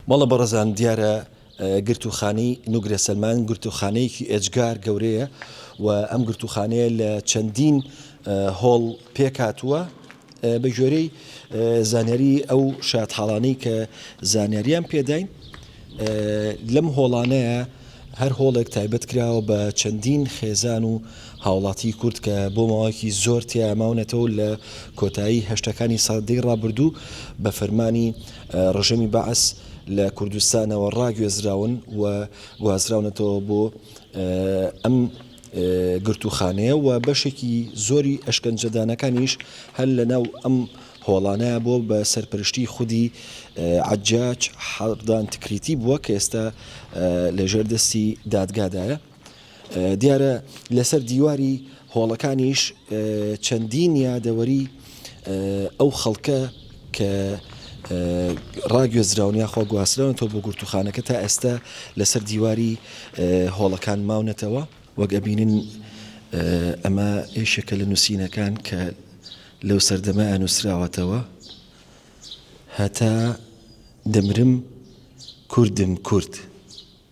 بەڵێ بەڕێزان دیارە گرتووخانەی نوگرە سەلمان گرتووخانەیەکی ئێجگار گەورەیە و ئەم گرتووخانەیە لە چەندین هۆڵ پێکهاتووە بە گوێرەی زانیاری ئەو شایەتحاڵانەی کە زانیاریان پێداین لەم هۆڵانەیە هەر هۆڵێک تایبەت کراوە بە چەندین خێزان و هاوڵاتی کورد کە بۆ ماوەیەکی زۆر تیا ماونەتەوە لە کۆتایی هەشتەکانی سەدەی ڕابردوو بە فەرمانی ڕژێمی بەعس لە کوردستانەوە ڕاگوێزراون و گوازراونەتەوە بۆ ئەم گرتووخانەیە و بەشێکی زۆری ئەشکەنجەدانەکانیش هەر لەناو ئەم هۆڵانە بۆ بە سەرپەرشتی خودی عەجاج حەردان تکریتی بووە کە ئێستا لەژێر دەستی دادگادایە. دیارە لەسەر دیواری هۆڵەکانیش چەندین یادەوەری ئەو خەڵکە کە ڕاگوێزراون یاخوا گواستراونەتەوە بۆ گرتوخانەکە تا ئێستا لەسەر دیواری هۆڵەکان ماونەتەوە. وەک ئەبینن ئەمە یەکێکە لە نووسینەکان کە لەو سەردەمە نووسراوەتەوە، هەتا دەمرم کوردم کورد.